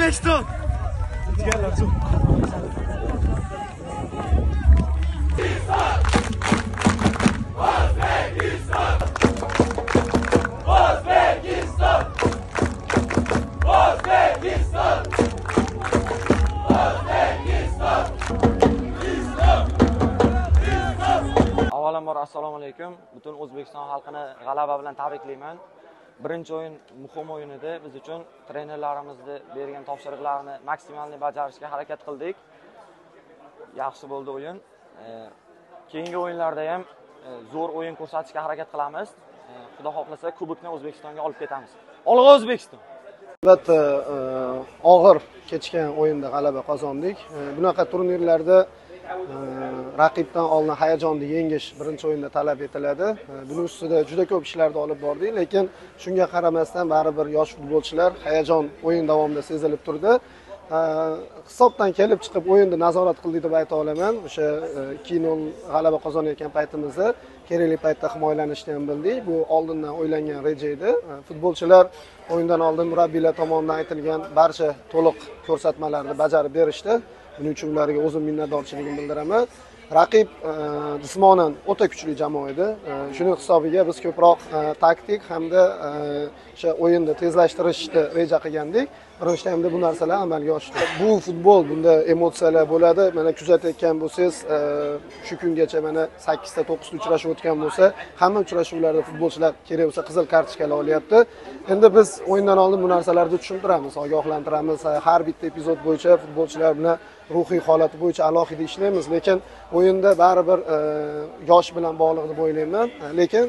O'zbekiston! Jigarlar zo'r. O'zbekiston! O'zbekiston! O'zbekiston! O'zbekiston! Avvalambor assalomu alaykum. Butun O'zbekiston xalqini g'alaba bilan tabriklayman. Birinchi o'yin muhim o'yin edi biz uchun. Trenerlarimizni bergan topshiriqlarni maksimalni bajarishga harakat qildik. Yaxshi bo'ldi o'yin. Keyingi o'yinlarda ham zo'r o'yin ko'rsatishga harakat qilamiz. Xudo xohlasa kubokni O'zbekistonga olib ketamiz. Olg'a O'zbekiston! Albatta og'ir kechgan o'yinda g'alaba qozondik. Bunaqa turnirlarda raqibdan oldin hayajonni yengish birinchi o'yinda talab etiladi. Buning ustida juda ko'p ishlarni olib bordik, lekin shunga qaramasdan baribir yosh futbolchilar hayajon o'yin davomida sezilib turdi. Hisobdan kelib chiqib o'yinni nazorat qildik deb ayta olaman. O'sha 2-0 g'alaba qozonayotgan paytimizda kerakli paytda himoyalanishni ham bildik. Bu oldindan o'ylangan reja edi. Futbolchilar o'yindan oldin murabbiylar tomonidan aytilgan barcha to'liq ko'rsatmalarni bajarib berishdi. Buning uchun ularga o'zim minnatdorchiligimni bildiraman. Raqib jismonan o'ta kuchli jamoa edi. Shuning hisobiga biz ko'proq taktik hamda o'sha o'yinni tezlashtirishni reja qilgandik. Birinchi taymda bu narsalar amalga oshdi. Bu futbol, bunda emotsiyalar bo'ladi. Mana kuzatayotgan bo'lsangiz, shu kungacha mana 8 ta 9 ta uchrashuv o'tgan bo'lsa, hamma uchrashuvlarda futbolchilar kerak bo'lsa qizil kartochkalar olyapti. Endi biz o'yindan oldin bu narsalarni tushuntiramiz, ogohlantiramiz. Har bitta epizod bo'yicha futbolchilar bilan ruhiy holati bo'yicha alohida ishlaymiz, lekin o'yinda baribir yosh bilan bog'liq deb o'ylayman. Lekin